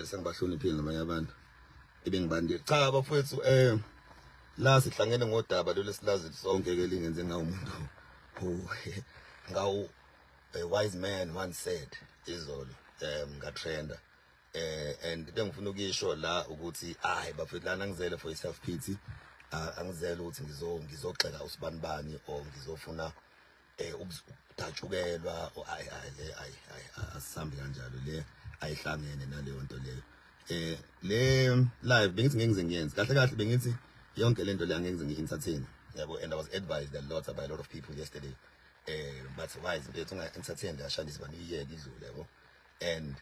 Vele sengibahloniphile nabanye abantu ebengibandile. Cha bafowethu, la sihlangene ngodaba lolu silazi sonke ke, lingenze ngawo umuntu ngawu a wise man once said. Izolo ngatrenda, and bengifuna ukisho la ukuthi hayi bafethu, lana ngizele for self pity, angizele ukuthi ngizogxeka usibanibani or ngizofuna ukudatshukelwa or ayi ayi le ayi ayi, asisambi kanjalo, le ayihlangene naleyo nto leyo. Le live bengithi ngeke ngize ngiyenze kahle kahle, bengithi yonke lento le angeke ngize ngi-entertain, yabo, and I was advised a lot by a lot of people yesterday, but wise mfethu, unga-entertain leyashandisa bani, iyeke idlule, yabo. And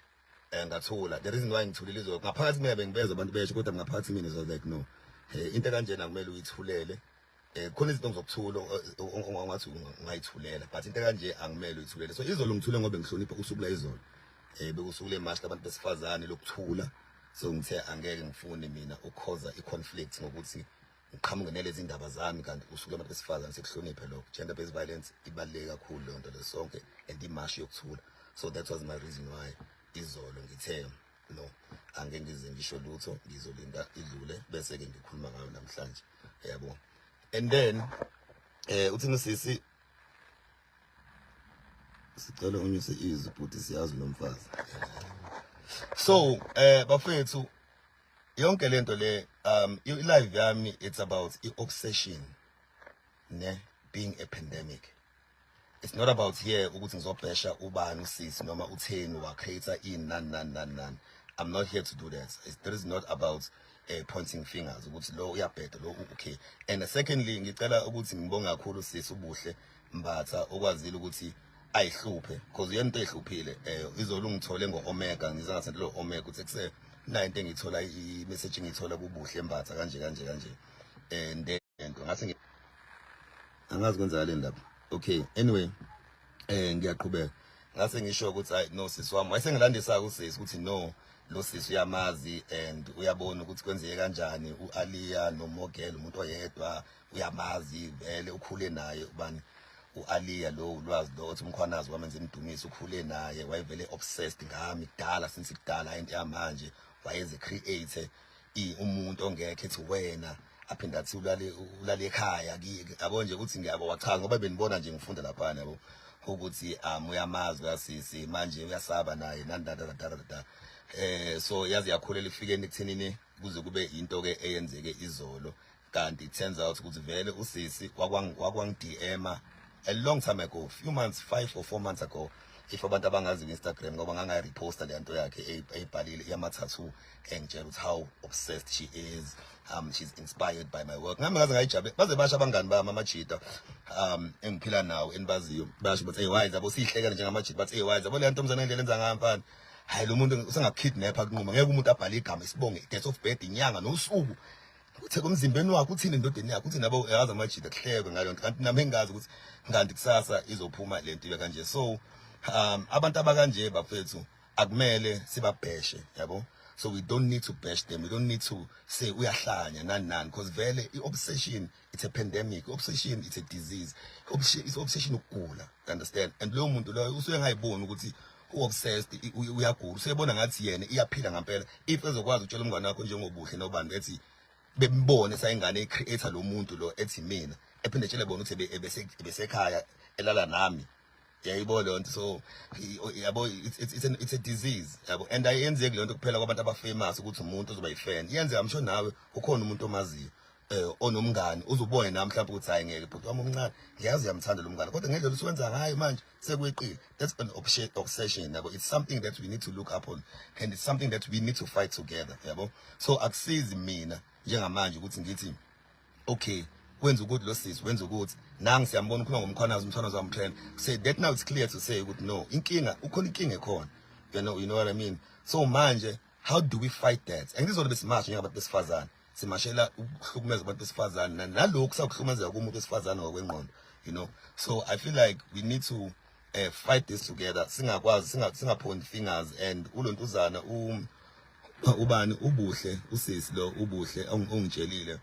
ngathula. The reason why ngithulile izolo, ngaphakathi mina bengibezwa abantu besho, kodwa ngaphakathi mina was like, no, into kanjena kumele uyithulele. Khona izinto ngizokuthula ongathi ungayithulela, but into kanje angimele uyithulele. So izolo ngithule ngoba ngihlonipha usuku la izolo, bekusuku lemashi labantu besifazane lokuthula. So ngithe angeke ngifune mina ukhoza i-conflict ngokuthi ngiqhamuke nalezi ndaba zami, kanti usuku labantu besifazane, sikuhloniphe lokho. Gender based violence ibaluleke kakhulu leyo nto lesonke and imashi yokuthula. So that was my reason why izolo ngithe no, angeke ngize ngisho lutho, ngizolinda idlule bese ke ngikhuluma ngayo namhlanje, yabo. And then uthini sisi? Sicela unyuse izwi bhuti, siyazi nomfazi. So bafethu, yonke lento le, i-live yami, it's about i-obsession ne being a pandemic. It's not about here ukuthi ngizobhesha ubani, usisi noma utheni, wa create ini, nani nani nani nani. I'm not here to do that. It is not about pointing fingers ukuthi lo uyabheda, lo okay. And secondly, ngicela ukuthi ngibonge kakhulu sisi uBuhle Mbatha okwazile ukuthi ayihluphe, because uyena into ehluphile. Izolo ungithole ngo-Omega, ngize ngasentela Omega ukuthi kuse nayo into engiyithola, i-message engiyithola kuBuhle Mbatha kanje kanje kanje, and into ngase angazi kwenzakaleni lapho. Okay, anyway, ngiyaqhubeka. Ngase ngisho ukuthi hayi no, sisi wami wayesengilandisa usisi ukuthi no, lo sisi uyamazi and uyabona ukuthi kwenzeke kanjani uAliya noMogel, umuntu oyedwa, uyamazi vele, ukhule naye. Ubani? UAliya lo, ulwazi lo othi uMkhwanazi wamenza imdumiso, ukhule naye, wayevele obsessed ngami kudala, since kudala, into yamanje wayeze create umuntu ongekho, ethi wena, aphinde athi ulale ekhaya, yabo nje ukuthi ngiyabo wachaza ngoba benibona nje ngifunda lapha, yabo, ukuthi uyamazi uyasisi, manje uyasaba naye nani da da da da da. So yazi yakhulela ifikeni ekuthenini kuze kube into ke eyenzeke izolo. Kanti it turns out ukuthi vele usisi wakwang DM a long time ago, few months, 5 or 4 months ago, if abantu abangazi ku-Instagram, ngoba ngangayireposta le nto yakhe eyibhalile yama-tattoo, engitshela ukuthi how obsessed she is, she's inspired by my work. Ngami ngaze ngayijabule, baze basho abangani bami amajita engiphila nawo enibaziyo, basho bathi, "Hey wise," yabo, sihlekana njengamajita, bathi, "Hey wise, yabo le ntombazane ngendlela enza ngayo mfana, hayi lo muntu usengakukidnapha kunquma, ngeke umuntu abhale igama, isibonge, date of birth, inyanga nosuku, uthe komzimbeni wakhe uthini, endodeni yakhe uthini," yabo. Yazi amajita kuhlekwe ngaleyo nto, kanti nami engazi ukuthi kanti kusasa izophuma lento ibe kanje. So abantu abakanje bafethu akumele sibabheshe, yabo. So we don't need to bash them, we don't need to say uyahlanya nani nani, because vele i-obsession, it's a pandemic. Obsession, it's a disease. It's obsession, ukugula, you understand? And loyo muntu loyo usuke engayiboni ukuthi u-obsessed, uyagula, usuyebona ngathi yena iyaphila ngampela. If ezokwazi ukutshela umngane wakho njengoBuhle nobani, ethi bembone sayingane ecreator lo muntu lo, ethi mina, ephinde etshele bona ukuthi ebesekhaya elala nami, yayibona leyo nto. So yabo, it's a disease, yabo, and ayenzeki leyo nto kuphela kwabantu abafamous, ukuthi umuntu ozoba yifan. Iyenzeka, I'm sure nawe ukhona umuntu omaziyo onomngani, uzubone nami mhlawumbe ukuthi hayi ngeke, bhuti wami omncane, ngiyazi uyamthanda lo mngane, kodwa ngendlela usuwenza ngayo manje sekweqile. That's an obsession, yabo. It's something that we need to look upon and it's something that we need to fight together, yabo. So akusizi mina njengamanje ukuthi ngithi okay, wenza ukuthi lo sisi wenza ukuthi nangi, siyambona ukhuluma ngoMkhwanazi, uMkhwanazi wamtrend. Say that now it's clear to say ukuthi no, inkinga ukhona, inkinga ekhona, you know what I mean? So manje how do we fight that? Angizobe besimasha njengabantu besifazane, simashela ukuhlukumeza abantu besifazane nalokhu sakuhlukumezeka kumuntu wesifazane ngokwengqondo. So I feel like we need to fight this together, singakwazi singapoint fingers. And ulontuzana ubani, uBuhle, usisi lo uBuhle ongitshelile,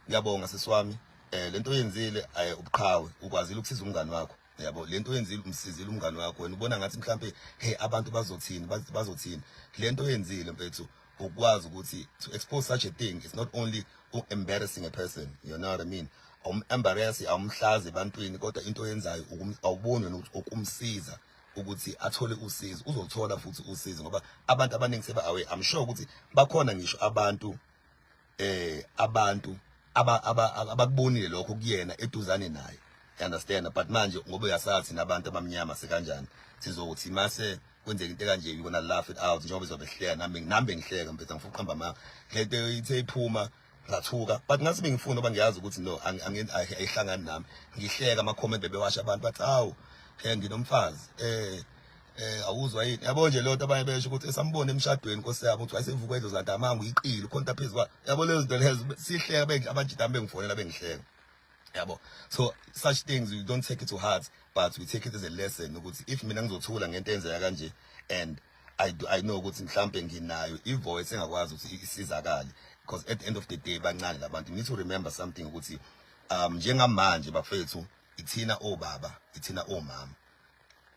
ngiyabonga sisi wami, lento oyenzile, ubuqhawe, ukwazile ukusiza umngani wakho. Yabo, lento oyenzile umsizile umngane wakho, wena ubona ngathi mhlambe, hey, abantu bazothini, bazothini. Lento oyenzile, mfethu, ukwazi ukuthi to expose such a thing is not only embarrassing a person, you know what I mean? Awum-embarrass, awumhlazi ebantwini, kodwa into oyenzayo awuboni wena ukuthi ukumsiza ukuthi athole usizo. Uzothola futhi usizo ngoba abantu abaningi seba aware. I'm sure ukuthi bakhona ngisho abantu abakubonile lokho kuyena eduzane naye, you understand? But manje ngoba uyasathi nabantu abamnyama sekanjani, sizokuthi mase kwenzeka into kanje, you gonna laugh it out njengoba izobe hleka. Nami bengihleka, mfethu, angifuni ukuqamba amanga. Lento ithe iphuma ngathuka, but ngathi bengifuna ngoba ngiyazi ukuthi no, ayihlangani nami. Ngihleka ama-comment bebewasha abantu bathi, "Hawu, nginomfazi, awuzwa yini?" Yabo nje lonto, abanye besho ukuthi esambona emshadweni, nkosi yabo, ukuthi wayesevuka edlo zantamanga, uyiqile ukhonta phezu kwa, yabo, lezo zinto lezo. Sihleka, abajita bengifonela bengihleka, yabo. So such things we don't take it to heart, but we take it as a lesson ukuthi if mina ngizothula ngento enzeka kanje and I do, I know ukuthi mhlambe nginayo ivoice engakwazi ukuthi isizakale, because at the end of the day bancane labantu. You need to remember something ukuthi njengamanje, bafethu, ithina obaba, ithina omama,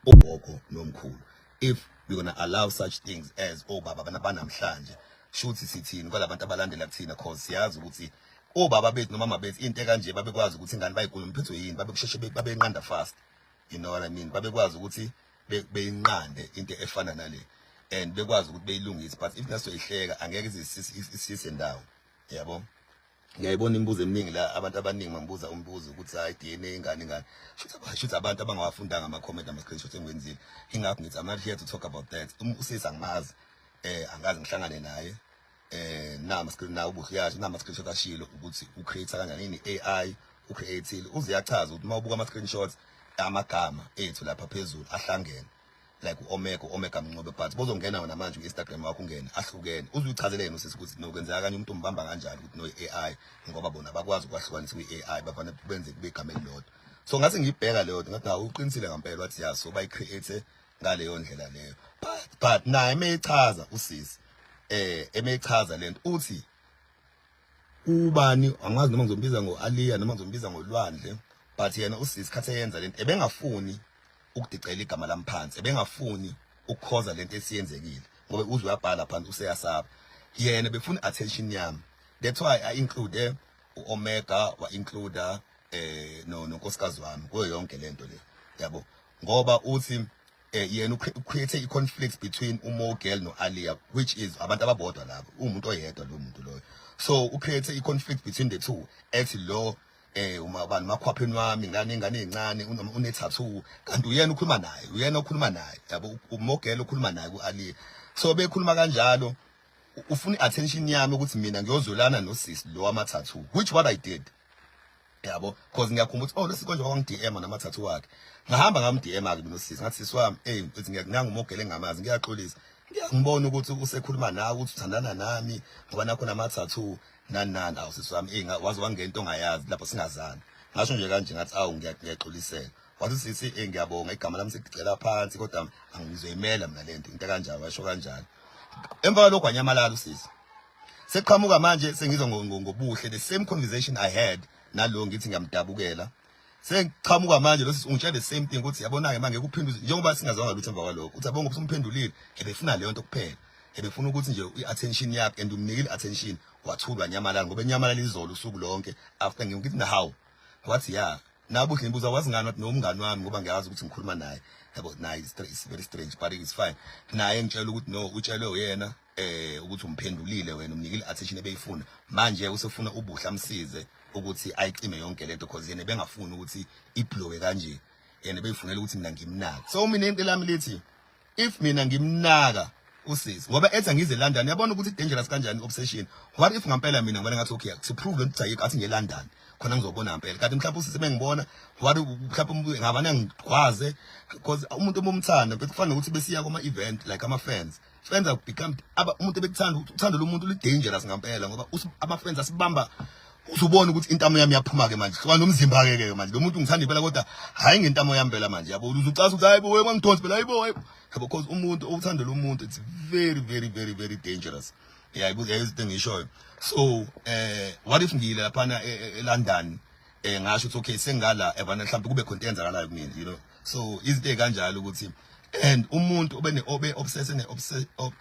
ogogo nomkhulu. If we're going to allow such things as obaba bana banamhlanje, shuthi sithini kwalabantu abalandela kuthina? Cause siyazi ukuthi obaba bethu nomama bethu, into ekanje babekwazi ukuthi ingane bayikhuluma iphethwe yini, babekusheshe babenqanda fast, you know what I mean? Babekwazi ukuthi beyinqande into efana nale and bekwazi ukuthi beyilungise. But if nasoyihleka, angeke isise ndawo, yabo. Ngiyayibona imibuzo eminingi la, abantu abaningi bangibuza umbuzo ukuthi hayi, DNA, ingane, shuthi abantu abangawafundanga ama-comment, ama-screenshot engiwenzile. Ingakho ngithi I'm not here to talk about that. Usisi angimazi, angazi ngihlangane naye. Nama screen na ubuhiyashi nama screenshot ashilo ukuthi ucreate kanjani, ini AI ucreateile. Uze uyachaza ukuthi uma ubuka ama screenshots, amagama ethu lapha phezulu ahlangene, like u-Omega, u-Omega Mncube, but bozongena wona manje ku-Instagram wakho ungene, ahlukene. Uze uyichazele yena usisi ukuthi nokwenzeka kanye umuntu umbamba kanjani ukuthi no i-AI, ngoba bona bakwazi ukwahlukanisa kwi-AI, bafane benze kube igama elilodwa. So ngathi ngiyibheka leyo nto, ngathi hawu, uqinisile ngampela. Wathi ya, so bayi-create ngaleyo ndlela leyo. But naye emeyichaza usisi, emeyichaza lento, uthi ubani, angazi noma ngizombiza ngo-Aliya noma ngizombiza ngolwandle, but yena usisi khathi eyenza lento ebengafuni ukudicela igama lami phansi, ebengafuni ukukhoza lento esiyenzekile, ngoba uze uyabhala phansi, useyasaba. Yena befuna attention yami, that's why I include u-Omega, wa-include no nonkosikazi wami kuyo yonke lento le, yabo, ngoba uthi yena ucreate i-conflict between uMogel no-Alia, which is abantu ababodwa labo, umuntu oyedwa lo muntu loyo. So ucreate i-conflict between the two, ethi lo uma bani makhwapheni wami ngane, ingane ezincane, une tattoo, kanti uyena ukhuluma naye, uyena okhuluma naye, yabo, uMogel ukhuluma naye ku-Alia. So bekhuluma kanjalo, ufuna i-attention yami ukuthi mina ngiyozwelana nosisi lo wama-tattoo, which what I did, yabo, because ngiyakhumbula ukuthi oh, lesi konje wangi-DM nama-tattoo wakhe. Ngahamba ngam-DM ke mina usisi, ngathi, "Sisi wami, hey mfethu, ngiyakunanga umogele engamazi, ngiyaxolisa, ngiyangibona ukuthi usekhuluma nawe ukuthi uthandana nami ngoba nakho nama-tattoo nani nani. Awu sisi wami, hey, waze wangena ongayazi lapho singazani." Ngasho nje kanje, ngathi, "Awu, ngiyaxolisela." Wathi sisi, "Eh, ngiyabonga, igama lami sekugcela phansi, kodwa angizoyimela mina lento." Into kanjalo, washo kanjalo. Emva kwalokho wanyamalala usisi. Seqhamuka manje sengizwa ngobuhle, the same conversation I had nalo, ngithi ngiyamdabukela. Sengiqhamuka manje lo sisi ungitshela the same thing ukuthi yabona-ke manje ngeke njengoba singazwanga lutho emva kwalokho, uthi yabonga usumphendulile, ebefuna leyo nto kuphela, ebefuna ukuthi nje i-attention yakhe, and umnikile i-attention, wathulwa, nyamalala, ngoba enyamalala izolo usuku lonke after. Ngithi na how? Wathi ya, nabuhle ngibuza wazi ngani? Wathi nomngani wami, ngoba ngiyazi ukuthi ngikhuluma naye, yabo. Naye is very strange, but it's fine. Naye ngitshela ukuthi no, utshelwe uyena ukuthi umphendulile wena, umnikile attention ebeyifuna, manje usefuna ubuhle amsize ukuthi ayicime yonke lento, because yena bengafuni ukuthi iblowe kanje, yena beyifunela ukuthi mina ngimnaka. So mina into lami lithi if mina ngimnaka usisi ngoba ethi angize eLondon, yabona ukuthi dangerous kanjani obsession. What if ngampela mina ngibona ngathi okay, to prove lento ayikho, athi ngiye eLondon khona ngizobona ngempela, kanti mhlawumbe usisi bengibona, what mhlawumbe ngabana ngigwaze? Because umuntu omumthanda kufana nokuthi besiya kuma event, like ama fans have become aba umuntu ebekuthanda, uthando lomuntu li dangerous ngampela, ngoba ama fans asibamba, uzubona ukuthi intamo yami yaphuma ke manje, hlukana nomzimba ke ke manje. Lo muntu ngithanda impela, kodwa hayi ngentamo yami phela manje, yabo. Uzucaza ukuthi hayibo, wena ngidonsi phela, hayibo, hayibo, yabo, because umuntu uthando lomuntu, it's very very very very dangerous. Yeah, ibuze izinto engishoyo. So what if ngiyile laphana eLondon, ngasho ukuthi okay, sengala ebana, mhlawumbe kube khona into eyenzakalayo kumina? So izinto ezikanjalo ukuthi and umuntu obe obe obsessed ne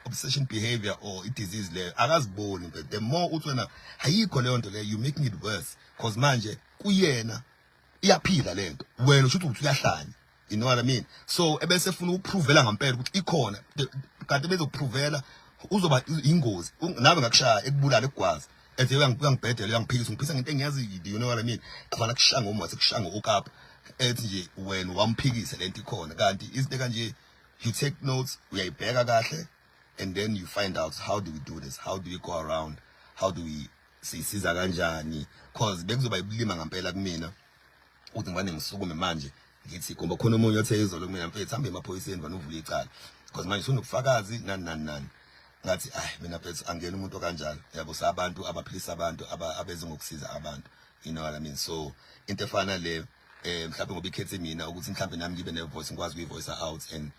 obsession behavior or i disease leyo akaziboni, but the more uthi wena ayikho leyo nto leyo, you making it worse, because manje kuyena iyaphila lento, wena usho ukuthi uyahlanya, you know what I mean? So ebese efuna ukuprovela ngempela ukuthi ikhona, kanti bezokuprovela uzoba ingozi nawe, ngakushaya, ekubulala, ekugwaza, ethi uyangibhedela, uyangiphikisa, ungiphisa ngento engiyazi, you know what I mean? Afana kushaya ngomoya, sekushaya ngo-okapa, ethi nje wena wamphikisa lento ikhona. Kanti izinto kanje, you take notes, uyayibheka kahle, and then you find out how do we do this, how do we go around, how do we sisiza kanjani, cause bekuzoba ibulima ngempela kumina ukuthi ngivane ngisukume manje ngithi ngoba khona omunye othe izolo kumina, "Mfethu, hambe emaphoyiseni, vane uvule icala, because manje usunobufakazi, nani nani nani." Ngathi, "Ay, mina mfethu, angena umuntu okanjalo, yabo." Sabantu abaphilisa abantu, abeze ngokusiza abantu, you know what I mean? So into efana le, mhlawumbe ngoba ikhethe mina ukuthi mhlawumbe nami ngibe ne voice, ngikwazi ukuyi-voice out and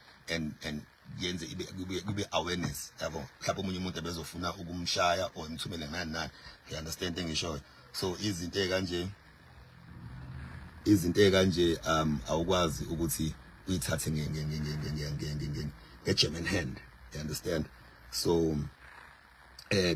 yenze ibe kube awareness, yabo. Mhlawumbe omunye umuntu ebezofuna ukumshaya or imthumele nani nani, you understand engishoyo? So izinto ekanje awukwazi ukuthi uyithathe nge nge nge nge nge nge nge nge nge German hand, you understand? So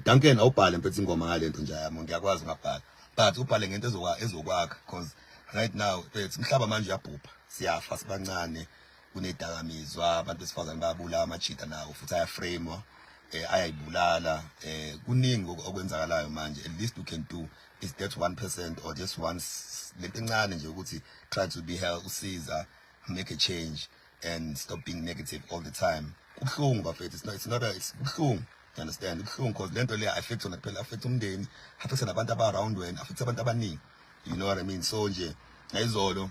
Duncan, awubhale mfethu ingoma ngalento nje yami, ngiyakwazi ungabhala, but ubhale ngento ezokwakha, because right now mfethu umhlaba manje uyabhubha, siyafa sibancane, kunedakamizwa, abantu besifazane bayabulawa, amajita nawo futhi ayaframewa, ayayibulala, kuningi okwenzakalayo manje. At least you can do is that 1% or just one lento encane nje ukuthi try to be help, usiza, make a change and stop being negative all the time. Kubuhlungu bafethu, it's not a, it's kubuhlungu, you understand? Kubuhlungu because lento le affect wona kuphela, affect umndeni, affect nabantu aba around wena, affect abantu abaningi, you know what I mean? So nje ngayizolo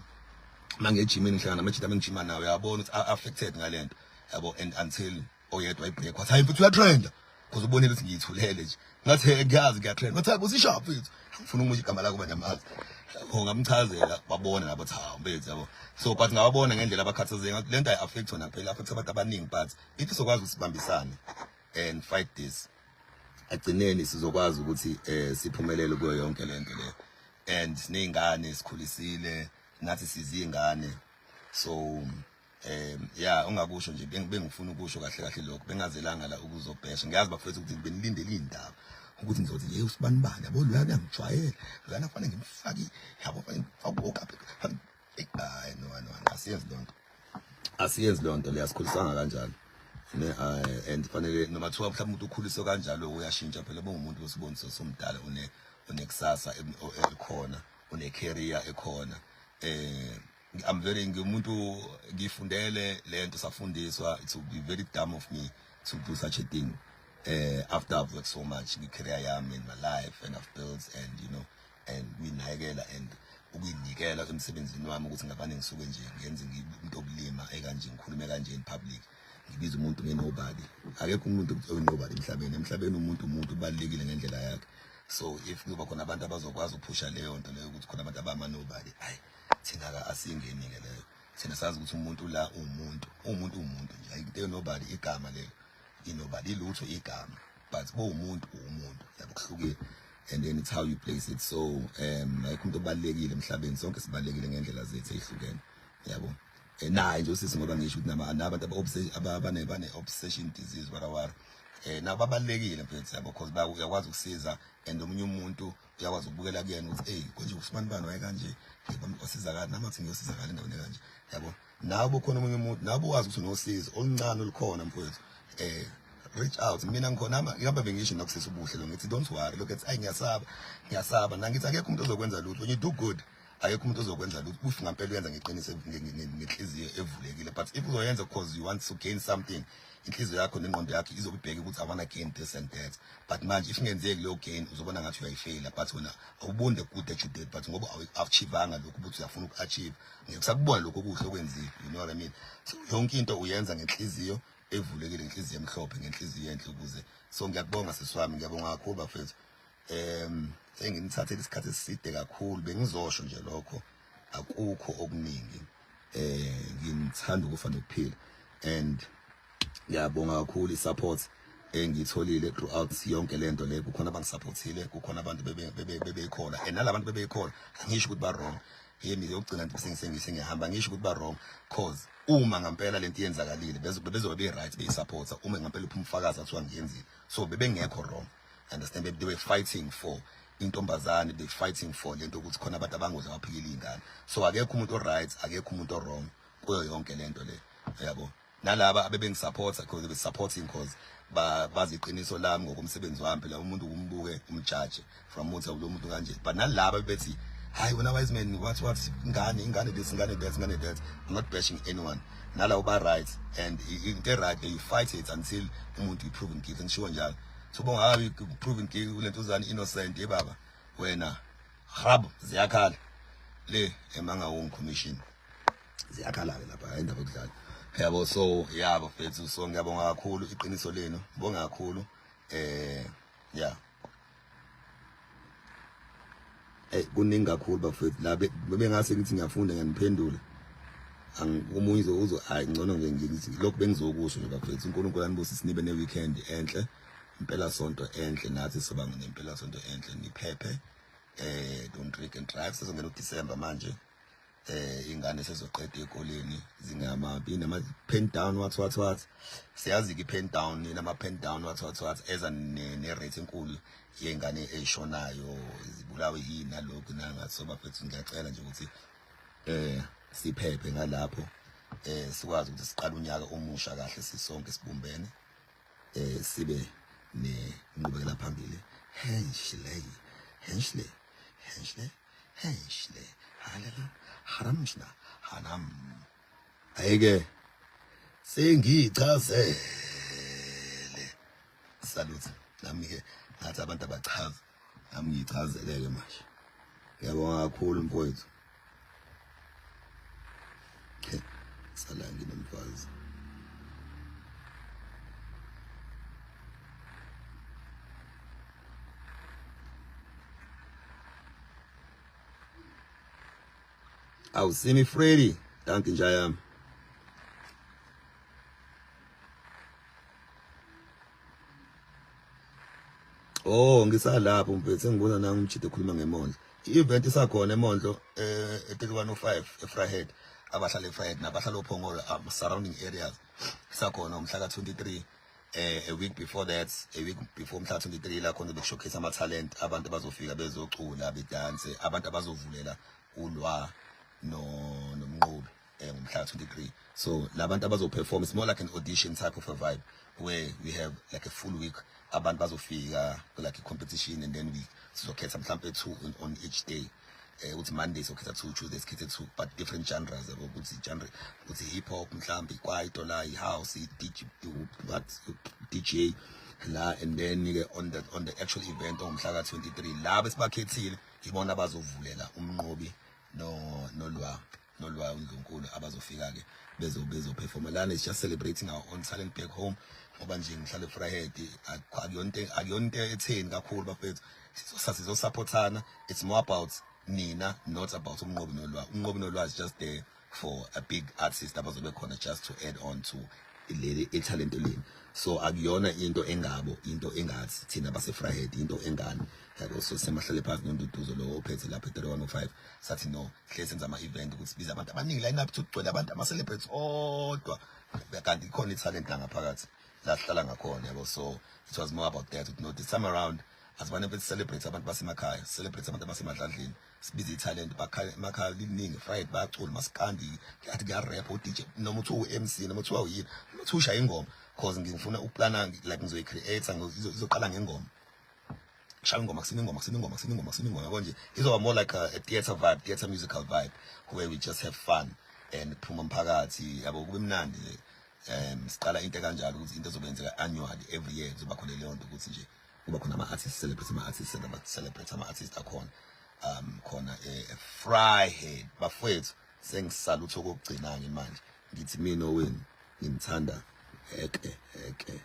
mangejimini ngihlangana namajita engijima nawo, uyabona ukuthi affected ngalento, yabo, and until oyedwa ayibreak wathi, "Hayi mfethu, uyatrenda," because ubonile ukuthi ngiyithulele nje. Ngathi, "Hey, ngiyazi ngiyatrenda." Ngathi, "Hayi, usishap mfethu, ngifuna ukusho igama lakho banyamazi." Yabo, ngamchazela, babona nabo ukuthi hawu mfethu, yabo. So but ngababona ngendlela abakhathazeke ngathi lento ayi-affect wona kuphela, affect abantu abaningi, but if sizokwazi ukuthi sibambisane and fight this, agcineni sizokwazi ukuthi siphumelele kuyo yonke lento le. And sineyingane, sikhulisile nathi, sizingane. So yeah, ungakusho nje, bengifuna ukusho kahle kahle lokho, bengazelanga la ukuzobhesha. Ngiyazi bafethu ukuthi benilindele indaba ukuthi ngizothi, "Hey, usibani bani, yabo, loyana uyangijwayela, loyana kufanele ngimfake, yabo, kufanele ngimfake okapi." Hayi, no no, asiyenzi lonto, asiyenzi leyo nto leyo, asikhulisanga kanjalo ne. And fanele noma thiwa mhlawumbe umuntu ukhuliswe kanjalo, uyashintsha phela, bongumuntu wesiboniso somdala, unekusasa elikhona, une career ekhona. I'm very ngimuntu ngifundele lento, safundiswa. It would be very dumb of me to do such a thing after I've worked so much in career yami, in my life, and I've built and you know and kuyinakekela and ukuyinikela emsebenzini wami, ukuthi ngabane ngisuke nje ngenze umuntu obulima ekanje, ngikhulume kanje in public, ngibiza umuntu nge-nobody. Akekho umuntu oyi-nobody emhlabeni. Emhlabeni umuntu ubalulekile ngendlela yakhe. So if kuzoba khona abantu abazokwazi ukuphusha leyo nto leyo ukuthi khona abantu abama-nobody, hayi, thina-ka asingeni-ke leyo. Thina sazi ukuthi umuntu la uwumuntu, uwumuntu, uwumuntu nje. Ayikho into nobody, igama lelo inobody, ilutho igama, but bowumuntu, uwumuntu, yabo, kuhlukile. And then it's how you place it. So ayikho umuntu obalulekile emhlabeni, sonke sibalulekile ngendlela zethu ezihlukene, yabo. Naye nje usisi, ngoba ngisho ukuthi nabantu abane bane obsession disease warawara, nabo babalulekile mfethu, yabo, because uyakwazi ukusiza and omunye umuntu uyakwazi ukubukela kuyena ukuthi, "Hey, konje usibani bani waye kanje, wasizakala, nami athi ngiyosizakala endaweni kanje," yabo. Nawe khona omunye umuntu nawe wazi ukuthi unosizo oluncane olukhona mfowethu, reach out. Mina ngikhona, ngabe bengisho nakusisa ubuhle lo, ngithi, "Don't worry." Look at, "Ayi, ngiyasaba, ngiyasaba." Nangithi akekho umuntu ozokwenza lutho. When you do good, akekho umuntu ozokwenza lutho if ngampela uyenza ngeqiniso, ngenhliziyo evulekile. But if uzoyenza because you want to gain something, inhliziyo yakho nengqondo yakho izobe ibheke ukuthi, "I wanna gain this and that." But manje if ingenzeki leyo gain, uzobona ngathi uyayifeyila, but wena awuboni the good that you did, but ngoba awu-achievanga lokhu ukuthi uyafuna uku-achieve, ngeke kusakubona lokho okuhle okwenzile, you know what I mean? So yonke into uyenza ngenhliziyo evulekile, ngenhliziyo emhlophe, ngenhliziyo enhle ukuze. So ngiyakubonga sisi wami, ngiyabonga kakhulu bafethu. Senginithathele isikhathi eside kakhulu, bengizosho nje lokho, akukho okuningi. Ngithanda ukufa nokuphila and ngiyabonga kakhulu i-support engiyitholile throughout yonke lento le. Kukhona abangisupportile, kukhona abantu bebekhona, and nalabantu bebekhona angisho ukuthi ba wrong. Yemi yokugcina nje sengihamba ngisho ukuthi ba wrong, cause uma ngampela lento iyenzakalile bezobe be right beyisupporta, uma ngampela uphuma ufakazi athiwa ngiyenzile, so bebengekho wrong, understand? They were fighting for intombazane, they fighting for lento ukuthi khona abantu abangozi abaphikile ingane. So akekho umuntu o right, akekho umuntu o wrong kuyo yonke lento le, yabo. Nalaba abebengisupporta, because they were supporting cause bazi iqiniso lami ngokomsebenzi wami. Phela umuntu umbuke umjaje from uthi lo muntu kanje, but nalaba bethi hayi wena wise man, what ingane, ingane this, ingane that, ingane that. I'm not bashing anyone. Nalabo ba right, and into right, you fight it until umuntu i proven guilty, ngisho njalo. So bongabi proven guilty kulento uzani innocent, ye baba wena hrab ziyakhala le eMangaung Commission, ziyakhala-ke lapha indaba yokudlala, yabo. So yabo mfethu, so ngiyabonga kakhulu iqiniso lenu, ngibonga kakhulu. Yeah, kuningi kakhulu bafethu la bengase ngithi ngiyafunda ngiyaniphendula, omunye uzo hayi ngcono nje ngithi lokhu bengizokusho nje bafethu. uNkulunkulu anibusise, nibe ne weekend enhle, impela sonto enhle, nathi soba nempela sonto enhle, niphephe. Don't drink and drive. Sezongena uDecember manje, ingane sezoqeda ezikoleni, zingama inama pen down, what what what, siyazi ke pen down, inama pen down, what what what, eza ne rate enkulu yengane eyishonayo zibulawe yini nalokhu nangathi. So bafethu, ngiyacela nje ukuthi siphephe ngalapho, sikwazi ukuthi siqale unyaka omusha kahle sisonke sibumbene, sibe nenqubekela phambili. Henshle, henshle, henshle, henshle, halala haramshna hanam. Ayike sengichazele, salute nami ke, ngathi abantu abachaza, nami ngiyichazeleke manje. Ngiyabonga kakhulu mfowethu. Sala nginomfazi. Awu Simi Freddy, dankie nja yami. Oh, ngisalapho mfethu, sengibona nangu umjito ekhuluma ngeMondlo. I-event isakhona eMondlo, e-3105 eVryheid. Abahlala eVryheid nabahlala oPhongolo, surrounding areas. Isakhona umhla ka-23, a week before that, a week before umhla 23, la khona bekushowcase ama talent, abantu abazofika bezocula, bedanse, abantu abazovulela ulwa no nomnqobi ngomhla 23. So labantu abazoperform, it's more like an audition type of a vibe where we have like a full week, abantu bazofika like a competition, and then we sizokhetha mhlambe two on each day, uthi Monday sokhetha two, Tuesday sikhethe two, but different genres, yabo, ukuthi genre ukuthi hip hop mhlambe, ikwaito la, i-house, i-DJ, what DJ la, and then ke on the actual event ongumhla ka-23, laba esibakhethile ibona abazovulela umnqobi no nolwa uNdlunkulu, abazofika ke bezo performa lana. It's just celebrating our own talent back home, ngoba nje ngihlala eVryheid, akuyonto etheni kakhulu bafethu, sizosupportana. It's more about nina, not about umnqobi nolwa. Umnqobi nolwa is just there for a big artist abazobe khona, just to add on to leli italent leni. So akuyona into engabo, into engathi thina base-Vryheid, into engane, yabo. So semahlale phansi noNduduzo lo ophethe lapha e-3105, sathi no, hle senza ama-event ukuthi sibize abantu abaningi, line up kugcwele abantu, ama-celebrates odwa, kanti ikhona i-talent la ngaphakathi la sihlala ngakhona, yabo. So it was more about that, ukuthi no, this time around asibane mfethu celebrate abantu basemakhaya, celebrate abantu abasemadladleni, sibize i-talent bakhaya emakhaya liningi Friday, bayacula masikandi, ngathi kuya-rap, u-DJ, noma uthi uwu-MC, noma uthiwa uyini, noma uthi ushaya ingoma, cause ngifuna ukuplana like ngizoyi-create, izoqala ngengoma, shaya ingoma, kusina ingoma, kusina ingoma, kusina ingoma, kusina ingoma, yabo nje. Izoba more like a theatre vibe, theatre musical vibe, where we just have fun and kuphuma umphakathi, yabo, kube mnandi nje. Siqala into kanjalo ukuthi into ezobenzeka annually, every year kuzoba khona leyo nto ukuthi nje kuba khona ama-artists, celebrate ama-artists, celebrate ama-artists akhona khona e-Vryheid. Bafowethu, sengisalutho okugcina-ke manje, ngithi mina owenu ngimthanda eke eke.